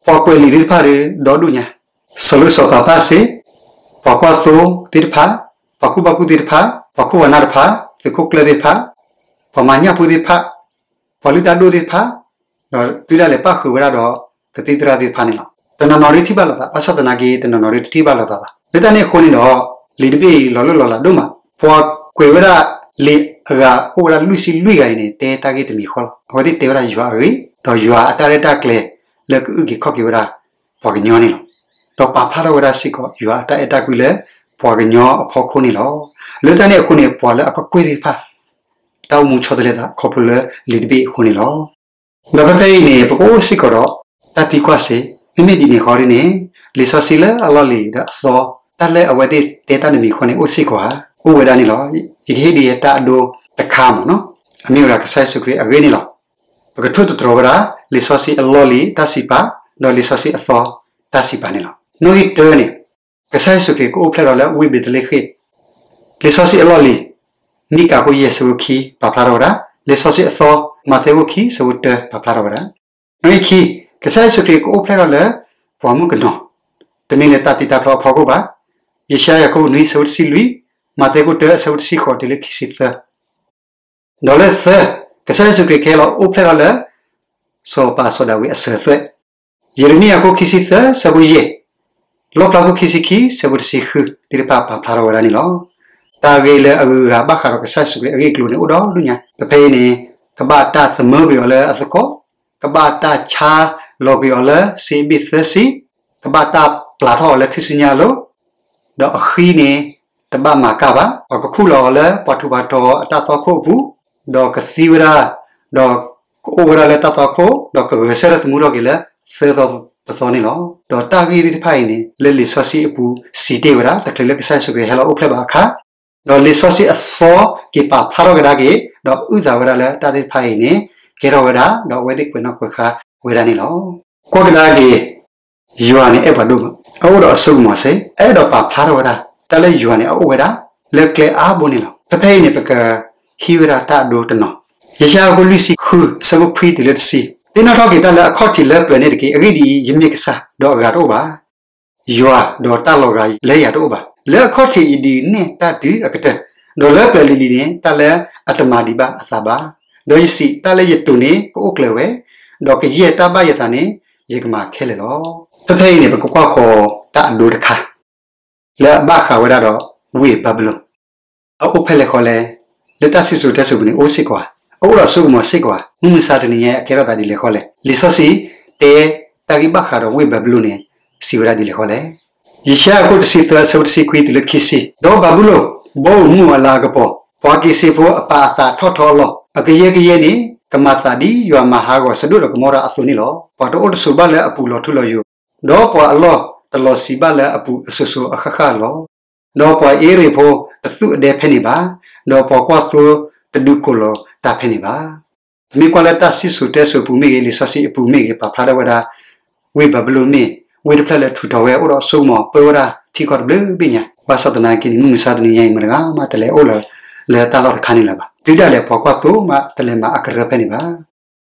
ပှၤကွဲးလံာ်သ့ၣ်တဖၣ်ဒီးဒီဒူၣ်ညါ, စီၤလိၣ်စီၤပၤပၢ်စ့ၢ်, ပှၤကွၢ်သိသ့ၣ်တဖၣ်, ပှၤကူၣ်ဘၣ်ကူၣ်သ့သ့ၣ်တဖၣ်, ပှၤခိၣ်ပှၤနၢ်တဖၣ်, သုးခိၣ်ကျၢၢ်သ့ၣ်တဖၣ်, ပှၤမၤညၣ်ဖိသ့ၣ်တဖၣ်, ပှၤလုၢ်တၢ်ဒိၣ်သ့ၣ်တဖၣ်, ဒီးတုၤဒၣ်လဲာ်ပၣ်ဃုာ်ဝဲဒၣ်ဒီးကသံၣ်သရၣ်သ့ၣ်တဖၣ်န့ၣ်လီၤ. တနီၤနီၤဒုးထံၣ်ဘၣ်လိာ်သး, ဘၣ်ဆၣ်သနာ်က့ တနီၤနီၤဒုးတထံၣ်ဘၣ်လိာ်သးဘၣ်. လၢတၢ်န့ၣ်အဃိန့ၣ်ဒီး လံာ်တဘ့ၣ်အံၤလီၤလိၢ်လီၤလးဒိၣ်မး, ပှၤကွဲးဝဲဒၣ်လံာ်အဂၤအိၣ်ဝဲဒၣ်လွံၢ်ဆံလွံၢ်ဂၤအံၤန့ၣ် တဲတၢ်ဂ့ၢ်တမံၤဃီလီၤ. အဝဲသ့ၣ်တဲဝဲဒၣ်ယွၤအဂ့ၢ်, ဒီးယွၤအတၢ်ရဲၣ်တၢ်ကျဲၤလၢကအုၣ်က့ၤခီၣ်က့ၤဝဲဒၣ်ပှၤကညီန့ၣ်လီၤ. ဒီးပာ်ဖျါထီၣ်ဝဲဒၣ်စ့ၢ်ကီး ယွၤအတၢ်အဲၣ်တၢ်ကွံလၢပှၤကညီအဖီခိၣ်န့ၣ်လီၤ. လၢတၢ်န့ၣ်အဃိန့ၣ် ပှၤလၢအကကွဲၢ်သ့ၣ်တဖၣ် တၢ်အိၣ်မူဆီတလဲသးခီဖျိလၢလံာ်တဘ့ၣ်အဃိန့ၣ်လီၤ. ဒီးဖဲဖဲအံၤန့ၣ် ပကအိၣ်စ့ၢ်ကီးဒီးတၢ်သံကွၢ်စ့, မ့မ့ၢ်ဒ်န့ၣ်ဃီဒ်န့ၣ် လံာ်စီဆှံလၢအလီၢ်လံၤဒီးအသီ တၢ်လၢအဝဲသ့ၣ်တဲတၢ်တမံၤဃီန့ၣ် အိၣ်စ့ၢ်ကီးဧါ, အိၣ်ဝဲဒၣ်န့ၣ်လီၤ. ယကဟ့ၣ်ဒုးယဲတၢ်အဒိတခါမ့ၢ်နီၤ, အမ့ၢ်ဝဲဒၣ်ကစၢ်ယ့ၣ်ၡူးခရံာ်အဂ့ၢ်န့ၣ်လီၤ. ပကထိၣ်သတြီၤဝဲဒၣ် လံာ်စီဆှံအလီၢ်လံၤတၢ်စံးပာ် ဒီးလံာ်စီဆှံအသီတၢ်စံးပာ်န့ၣ်လီၤ. နီၣ်ဂံၢ်တၢန့ၣ် ကစၢ်ယ့ၣ်ၡူးခရံာ်ကအိၣ်ဖျဲၣ်ထီၣ်လၢဝ့ၢ်ဘ့းသလ့ဃ့ၣ်, လံာ်စီဆှံအလီၢ်လံၤ မံကၤခိၣ်ယဲၢ်ဆၢဖိခံ ပာ်ဖျါထီၣ်ဝဲဒၣ်, လံာ်စီဆှံအသီ မးသဲခိၣ်ခံဆၢဖိတၢ ပာ်ဖျါထီၣ်ဝဲဒၣ်. နီၣ်ဂံၢ်ခံ, ကစၢ်ယ့ၣ်ၡူးခရံာ်ကအိၣ်ဖျဲၣ်ထီၣ်လၢပှၤမုၣ်ကနီၤ, တမ့ၢ်လၢတၢ်တံတၢ်ဖျီအဖီခိၣ်ဘၣ်. ယၡါယၤခိၣ်နွံဆၢဖိတဆံလွံၢ်, မးသဲခိၣ်တၢအဆၢဖိတဆံဃိးတုၤလၢခံဆံသၢ ဒီးလၢသၢ, ကစၢ်ယ့ၣ်ၡူးခရံာ်ကဟဲလီၤအိၣ်ဖျဲၣ်ထီၣ်လၢ စီၤပၤစီၤဒၤဝံးအစၢၤအသွဲၣ်, ယံးရမံယၤခိၣ်ခံဆံသၢဆၢဖိယဲၢ်, လီၣ်ဖျါခိၣ်ခံဆံခံဆၢဖိတဆံဃု သ့ၣ်တဖၣ်ပာ်ဖျါထီၣ်ဝဲဒၣ်န့ၣ်လီၤ. တၢ်ဂ့ၢ်လၢအဂုၤအဂၤဘၣ်ဃးဒီးကစၢ်ယ့ၣ်ၡူးခရံာ်အဂ့ၢ်အကျိၤန့ၣ် အိၣ်ဒီဒူၣ်ညါ, ဖဲဖဲအံၤန့ၣ် ကဘၣ်တၢ်သမၢကွံာ်အီၤလၢအသကိး, ကဘၣ်တၢ်ဆါလီၤကွံာ်အီၤလၢစ့အဘ့ၣ်သၢဆံ, ကဘၣ်တၢ်ပျၢ်ထီၣ်အီၤလၢထူၣ်စုညါအလိၤ, ဒီးအဃံန့ၣ် တဘၣ်မၤကၢ်ဘၣ်. ပှၤကခူၣ်လီၤအီၤလၢပှၤထူးပှၤတီၤအတၢ်သီခိၣ်အပူၤ, ဒီးကသံဝဲဒၣ်, ဒီးကအိၣ်ဝဲဒၣ်လၢတၢ်သီခိၣ်, ဒီးကဂဲၤဆၢထၢၣ်သမူထီၣ်က့ၤလၢသၢသီတသီန့ၣ်လီၤ. ဒီးတၢ်ဂ့ၢ်သ့ၣ်တဖၣ်အံၤန့ၣ် လၢလံာ်စီဆှံအပူၤစံးတ့ၢ်ဝဲဒၣ် တချုးလၢကစၢ်ယ့ၣ်ၡူးခရံာ်ဟဲလီၤအိၣ်ဖျဲၣ်ဘၣ်အခါ, ဒီးလံာ်စီဆှံအသီက့ၤပာ်ဖျါထီၣ်ကဒါက့ၤ, ဒီးအုၣ်သးဝဲဒၣ်လၢတၢ်သ့ၣ်တဖၣ်အံၤန့ၣ် ကဲထီၣ်ဝဲဒၣ်, ဒီးအဝဲသ့ၣ်ကွဲးနီၣ်ကွဲးဃါဝဲဒၣ်န့ၣ်လီၤ. ကွၢ်ကဒါက့ၤ ယွၤန့ၣ်အဲၣ်ပှၤဒိၣ်မး, အအိၣ်ဒီးအစိကမီၤစ့ၢ်, အဲၣ်ဒိးပာ်ဖျါထီၣ်ဝဲဒၣ် တၢ်လၢယွၤန့ၣ်အအိၣ်ဝဲဒၣ် လၢကျဲအါဘိန့ၣ်လီၤ. ဖဲဖဲအံၤန့ၣ် ပကဟံးဝဲဒၣ်တၢ်အဒိတနီၤ, ယၡါယၤခိၣ်လွံၢ်ဆံဃု အဆၢဖိခွံတုၤလၢတဆံ, သ့ၣ်နီၣ်ထီၣ်က့ၤတၢ်လၢအခီၣ်ထံးလၢပျၢၤန့ၣ်တက့ၢ်. အဂ့ၢ်ဒ်အံၤ, ယမ့ၢ်ကစၢ်, ဒီးအဂၤတအိၣ်ဘၣ်, ယွၤ, ဒီးတၢ်လီၤဂာ်လၢယၤတအိၣ်ဘၣ်. လၢအခီၣ်ထံးယဒုးနဲၣ်တၢ်တုၤအကတၢၢ်, ဒီးလၢပျၢၤလံၤလံၤန့ၣ် တၢ်လၢအတမၤဒံးဘၣ်အသးဘၣ်. ဒီးယစံး, တၢ်လၢယတိာ်န့ၣ် ကအိၣ်ကျၢၤဝဲ, ဒီးကယဲၢ်တၢ်ဘၣ်ယသးန့ၣ် ယကမၤခဲလၢာ်လီၤ. ဖဲဖဲအံၤန့ၣ် ပကကွၢ်ဃီၤတၢ်အဒိတခါ လၢအဘၣ်ဃးဝဲဒၣ်ဒီးဝ့ၢ်ဘၤဘူလိၣ်, အအိၣ်ဖဲလဲၣ်ဃီလဲၣ်, လၢတၢ်စံၣ်စိၤတဲစိၤပူၤန့ၣ် အိၣ်စ့ၢ်ကီးဧါ, အအိၣ်ဒီးအစိကမီၤစ့ၢ်ကီးဧါ, မုၢ်မဆါတနံၤညါအံၤ အကဲထီၣ်သးဒ်လဲၣ်ဃီလဲၣ်. လံာ်စီဆှံတဲတၢ်ဂ့ၢ်ဘၣ်ဃးဒီးဝ့ၢ်ဘၤဘူလိၣ်န့ၣ် စံးဝဲဒၣ်ဒ်လဲၣ်ဃီလဲၣ်. ယၡါယၤခိၣ်တဆံသၢ အဆၢဖိတဆံခွံတုၤလၢခံဆံ, ဒီးဘၤဘူလိၣ် ဘီဧိၤမုၢ်ဧိၤအလၤကပီၤ, ပှၤက့ၤစ့းဖိအပာ်အသးထီၣ်ထီအလီၢ်, အကယဲၢ်ကယဲၢ်န့ၣ် ကမၤသးဒ်ယွၤမၤဟးဂီၤစဒိၣ်ဒီးကမိရၤအသိးန့ၣ်လီၤ. ပှၤတအိၣ်တဆိးဘၣ်လၢအပူၤလီၤထူလီၤယိာ်, ဒီးပှၤအလီၢ်တလီၤဆံးဘၣ်လၢအပူၤအစိၤစိၤအဃၣ်ဃၣ်လီၤ. ဒီးပှၤအ့ရ့းဖိတသူၣ်အဒဲဖဲန့ၣ်ဘၣ်, ဒီးပှၤကွၢ်သိတဒုးကိးလီၤတၢ်ဖဲန့ၣ်ဘၣ်. ပမ့ၢ်ကွၢ်လၢတၢ်စံၣ်စိၤတဲစိၤပူၤမ့ၢ်ဂ့ၤ, လံာ်စီဆှံအပူၤမ့ၢ်ဂ့ၤ, ပာ်ဖျါထီၣ်ဝဲဒၣ် ဝ့ၢ်ဘၤဘူလိၣ်မ့ၢ်ဝ့ၢ်တဖျၢၣ်လၢထူးထီၣ်ဝဲ အိၣ်ဒီးအစိကမီၤပၢဝဲဒၣ်ထံကီၢ်တဘျုးဘ့ၣ်ညါ, ဘၣ်ဆၣ်သနာ်က့န့ၣ် မုၢ်မဆါတနံၤညါအံၤ မတဂၤမးတလဲၤအိၣ်လၢၤလၢတၢ်လီၢ်တခါန့ၣ်လၢၤဘၣ်. တုၤဒၣ်လဲာ်ပှၤကွၢ်သိမးတလဲၤမၤအကရၢဖဲန့ၣ်ဘၣ်.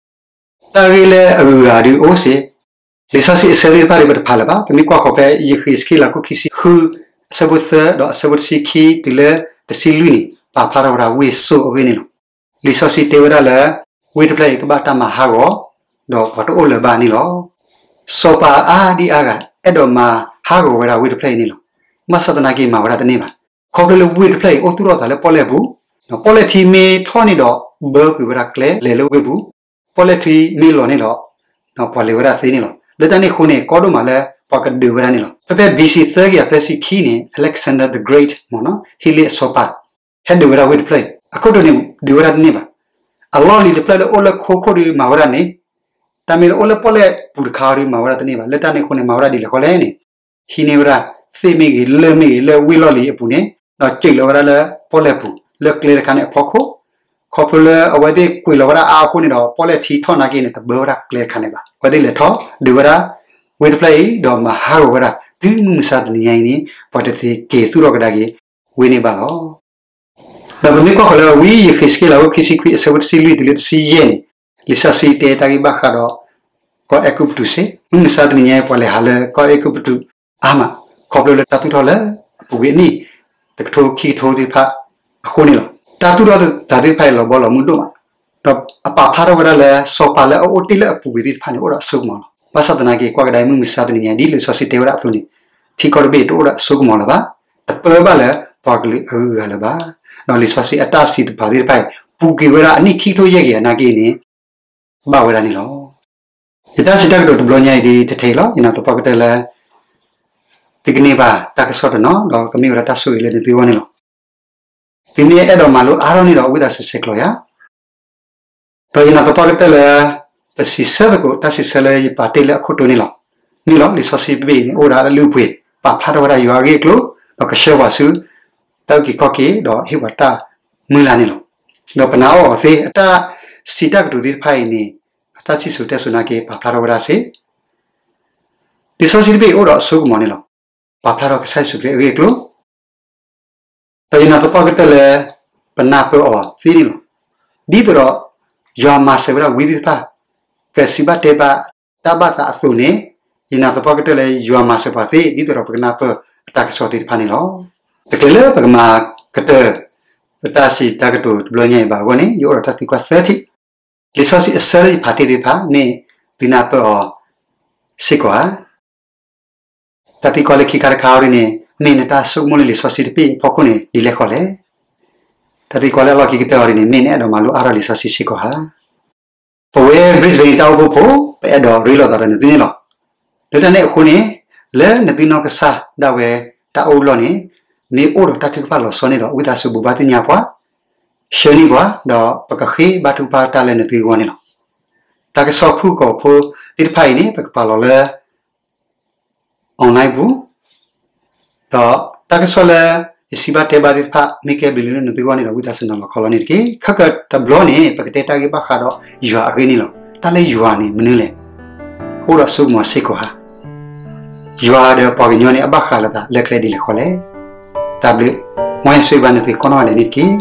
တၢ်ဂ့ၢ်လၢအဂုၤအဂၤဒုးအိၣ်စ့ၢ်, လံာ်စီဆှံအဆၢသ့ၣ်တဖၣ်ဒုးပတဖးလၢၤဘၣ်. ပမ့ၢ်ကွၢ်ဃီၤဖဲယဃ့းစက့လးခိၣ်ခံဆံဃု အဆၢဖိသၢ ဒီးအဆၢဖိတဆံခံတုၤလၢတဆံလွံၢ်န့ၣ် ပာ်ဖျါထီၣ်ဝဲဒၣ်ဝ့ၢ်စိအဂ့ၢ်န့ၣ်လီၤ. လံာ်စီဆှံတဲဝဲဒၣ်လၢ ဝ့ၢ်တဖျၢၣ်အံၤကဘၣ်တၢ်မၤဟးဂီၤ, ဒီးပှၤတအိၣ်လၢၤဘၣ်န့ၣ်လီၤ. စီၤပၤအါဒံအါဂၤ အဲၣ်ဒိးမၤဟးဂီၤဝဲဒၣ်ဝ့ၢ်တဖျၢၣ်အံၤန့ၣ်လီၤ. ဘၣ်ဆၣ်သနာ်က့မၤဝဲဒၣ်တန့ၢ်ဘၣ်. ခီဖျိလၢဝ့ၢ်တဖျၢၣ်အံၤ အိၣ်သူၣ်ထီၣ်သးလၢပီၣ်လဲၣ်ပူၤ, ပီၣ်လဲၣ်ထံမ့ၢ်ထီၣ်န့ၣ်ဒီး ဘၢကွံာ်ဝဲဒၣ်ကျဲလဲၤလၢဝ့ၢ်ပူၤ, ပီၣ်လဲၣ်ထံမ့ၢ်လီၤန့ၣ်ဒီး ပှၤလဲၤဝဲဒၣ်သ့န့ၣ်လီၤ. လၢတၢ်န့ၣ်အဃိန့ၣ် ကီဒိၣ်မးလၢပှၤကဒုးဝဲဒၣ်န့ၣ်လီၤ. ဖဲဖဲ ဘီ စံး သၢကယၤသၢဆံခံန့ၣ် Alexander the Great မ့ၢ်နီၤ ဟ့လ့ၣ်အစီၤပၤ ဟဲဒုးဝဲဒၣ်ဝ့ၢ်တဖျၢၣ်အံၤ, အခိၣ်တိန့ၣ်ဒုးဝဲဒၣ်တန့ၢ်ဘၣ်. အလီၢ်လံၤတဖျၢၣ်လၢအိၣ်လၢခိခိၣ်ဒုးမၤဝဲဒၣ်န့ၣ်, တၢ်မ့ၢ်လၢအိၣ်လၢပီၣ်လဲၣ်ပူၤတခါအံၤဒုးမၤဝဲဒၣ်တန့ၢ်ဘၣ်. လၢတၢ်န့ၣ်အဃိန့ၣ် မၤဝဲဒၣ်ဒ်လဲၣ်ဃီလဲၣ်န့ၣ်, ဟံးန့ၢ်ဝဲဒၣ်သ့ၣ်မ့ၢ်ဂ့ၤ လၢၢ်မ့ၢ်ဂ့ၤ လၢဝ့ၢ်လီၢ်လံၤအပူၤန့ၣ်, ဒီးစၢးလီၤဝဲဒၣ်လၢပီၣ်လဲၣ်ပူၤ လၢကျဲတခါန့ၣ်အဖီခိၣ်, ခီဖျိလၢအဝဲသ့ၣ်ကွံာ်လီၤဝဲဒၣ်အါအဃိန့ၣ်ဒီး ပီၣ်လဲၣ်ထံထီၣ်နာ်က့န့ၣ် တဘၢဝဲဒၣ်ကျဲတခါန့ၣ်ဘၣ်. အဝဲသ့ၣ်လဲၤထီၣ်ဒုးဝဲဒၣ်ဝ့ၢ်တဖျၢၣ်အံၤ ဒီးမၤဟးဂီၤဝဲဒၣ် တုၤမုၢ်မဆါတနံၤညါအံၤန့ၣ် ပှၤတသ့က့ၤသူၣ်ထီၣ်ကဒါက့ၤဝ့ၢ်န့ၣ်ဘၣ်လီၤ. ဒီးပမ့ၢ်ကွၢ်ဃီၤလၢဝံယဃ့းစက့လးခိၣ်ခံဆံခွံအဆၢဖိတဆံလွံၢ်တုၤလၢတဆံယဲၢ်န့ၣ်, လံာ်စီဆှံတဲတၢ်ဂ့ၢ်ဘၣ်ဃးဒီး ကီၢ်အဲၤကူပတူးစ့ၢ်, မုၢ်မဆါတနံၤညါအံၤ ပှၤလဲၤဟးလၢကီၢ်အဲၤကူပတူးအါမး, ခီဖျိလၢတၢ်သူၣ်ထီၣ်လၢအပူၤကွံာ်အနံၣ်တကထိခံကထိသ့ၣ်တဖၣ် အဃိန့ၣ်လီၤ. တၢ်သူၣ်ထီၣ်သးသ့ၣ်တဖၣ်အံၤ လီၤဘီလီၤမုၢ်ဒိၣ်မး, ဒီးအပာ်ဖျါထီၣ်ဝဲဒၣ်လၢ စီၤပၤလၢအအိၣ်တ့ၢ်လၢအပူၤကွံာ်သ့ၣ်တဖၣ်န့ၣ် အိၣ်ဒီးအစိကမီၤလီၤ. ဘၣ်ဆၣ်သနာ်က့ ကွၢ်ကဒါအံၤ မုၢ်မဆါတနံၤညါ ဒ်လံာ်စီဆှံတဲဝဲဒၣ်အသိးန့ၣ်, ထံကီၢ်တဘ့ၣ်တအိၣ်ဒီးအစိကမီၤလၢၤဘၣ်, တပၢဘၣ်လၢပှၤကလုာ်အဂုၤအဂၤလၢၤဘၣ်. ဒီးလံာ်စီဆှံအတၢ်စံးတဖၣ်သ့ၣ်တဖၣ်အံၤ ပူၤကွံာ်ဝဲဒၣ်အနံၣ်ခံကထိယဲၢ်ကယၤနာ်က့န့ၣ် ဘၣ်ဝဲဒၣ်န့ၣ်လီၤ. ယတၢ်စံးတၢ်ကတိၤတဘျီညါအံၤဒ်တထဲအံၤလီၤ. ယနာ်သပှၢ်ကတၢၢ်လၢ သုကန့ၢ်ဘၣ်တၢ်ကစီၣ်တနီၤ ဒီးကမ့ၢ်ဝဲဒၣ်တၢ်ဆိၣ်ဂ့ၤလၢနသုဂီၢ်န့ၣ်လီၤ. သုမ့ၢ်အဲၣ်ဒိးမၤလိအါထီၣ်န့ၣ်ဒီး ဝံသးစူၤဆဲးကျိးယၤ ဒီးယနာ်သပှၢ်ကတၢၢ်လၢ ပစံးဆၢသကိးတၢ်စံးဆၢလၢယပာ်တ့ၢ်လၢအခိၣ်တီန့ၣ်လီၤ. မ့ၢ်လီၤ, လံာ်စီဆှံတဘ့ၣ်အံၤန့ၣ် အိၣ်ဝဲဒၣ်လၢအလုၢ်အပှ့ၤ, ပာ်ဖျါထီၣ်ဝဲဒၣ်ယွၤအဂ့ၢ်အကျိၤ, ဒီးကဆှၢပှၤဆူ တၢ်အုၣ်က့ၤခီၣ်က့ၤ ဒီးဟ့ၣ်ပှၤတၢ်မုၢ်လၢ်န့ၣ်လီၤ. ဒီးပနာ်အီၤအီၤသ့ အတၢ်စံးတၢ်ကတိၤသ့ၣ်တဖၣ်အံၤန့ၣ် အတၢ်စံၣ်စိၤတဲစိၤနာ်က့ ပာ်ဖျါထီၣ်ဝဲဒၣ်စ့ၢ် လံာ်စီဆှံတဘ့ၣ်အံၤအိၣ်ဒီးအစိကမီၤန့ၣ်လီၤ. ပာ်ဖျါထီၣ်ကစၢ်ယ့ၣ်ၡူးခရံာ်အဂ့ၢ်အကျိၤ, ဒီးယနာ်သပှၢ်ကတၢၢ်လၢ ပနၢ်ပၢၢ်အီၤသ့န့ၣ်လီၤ. ဒ်သိးဒီး ယွၤမၤစၢၤဝဲဒၣ်ဝံသ့ၣ်တဖၣ် ကစံးဘၣ်တဲဘၣ်တၢ်ဘၣ်သးအသိးန့ၣ်, ယနာ်သပှၢ်ကတၢၢ်လၢ ယွၤမၤစၢၤပှၤသ့ ဒ်သိးဒီးပကနၢ်ပၢၢ်အတၢ်ကစီၣ်သ့ၣ်တဖၣ်န့ၣ်လီၤ. တချုးလၢပကမၤကတၢၢ် ပတၢ်စံးတၢ်ကတိၤတဘျီညါအံၤဘၣ်အဂီၢ်န့ၣ်, ယအိၣ်ဒီးတၢ်သံကွၢ်သၢထံၣ်, လံာ်စီဆှံအဆၢလၢယဖးတ့ၢ်သ့ၣ်တဖၣ် မ့ၢ်သုနၢ်ပၢၢ်အီၤစ့ၢ်ကီးဧါ. တၢ်သံကွၢ်လၢခံခါတခါအံၤန့ၣ်, မ့ၢ်နတၢ်ဆိကမိၣ်လၢလံာ်စီဆှံတဘ့ၣ်အဖီခိၣ်န့ၣ် ဒ်လဲၣ်ဃီလဲၣ်. တၢ်သံကွၢ်လၢအလီၢ်ခံကတၢၢ်အံၤန့ၣ်, မ့ၢ်နအဲၣ်ဒိးမၤလိအါထီၣ်လံာ်စီဆှံစ့ၢ်ကီးဧါ. ပဝဲ Brisbane တၢ်အိၣ်ဖှိၣ်ဖိ ပအဲၣ်ဒိးရ့လိာ်သးဒီးနသုန့ၣ်လီၤ. လၢတၢ်န့ၣ်အဃိန့ၣ်, လၢနသုနီၢ်ကစၢ်ဒၣ်ဝဲတၢ်အိၣ်လီၢ်န့ၣ်, မ့ၢ်အိၣ်ဒီးတၢ်ထုကဖၣ်လီၤဆီန့ၣ်ဒီး ဝံသးစူၤဘိးဘၣ်သ့ၣ်ညါပှၤ, ဆှၢန့ၢ်ပှၤ, ဒီးပကဃ့ဘါထုကဖၣ်တၢ်လၢနသုဂီၢ်န့ၣ်လီၤ. တၢ်ကစီၣ်ဖုၣ်ကိာ်ဖိသ့ၣ်တဖၣ်အံၤန့ၣ် ပကပာ်လီၤလၢ online ပူၤ, ဒီးတၢ်ကစီၣ်လၢယစံးဘၣ်တဲဘၣ်သ့ၣ်တဖၣ် မ့ၢ်ကဲဘျုးလၢနသုဂီၢ်န့ၣ်ဒီး ဝံသးစူၤနၤလီၤခီလီၤန့ၣ်တက့ၢ်. ခဲကတဘျီန့ၣ် ပကတဲတၢ်ဂ့ၢ်ဘၣ်ဃးဒီးယွၤအဂ့ၢ်န့ၣ်လီၤ. တၢ်လၢယွၤန့ၣ်မနုၤလဲၣ်. အိၣ်ဒီးစိကမီၤစ့ၢ်ကီးဧါ. ယွၤဒီးပှၤကညီန့ၣ် အဘၣ်ဃးလိာ်သးလၢကျဲဒ်လဲၣ်ဃီလဲၣ်. တၢ်ဘျုး, မ်ယွၤဆိၣ်ဂ့ၤဘၣ်နသုကိးနီၢ်ဂၤဒဲးန့ၣ်တက့ၢ်.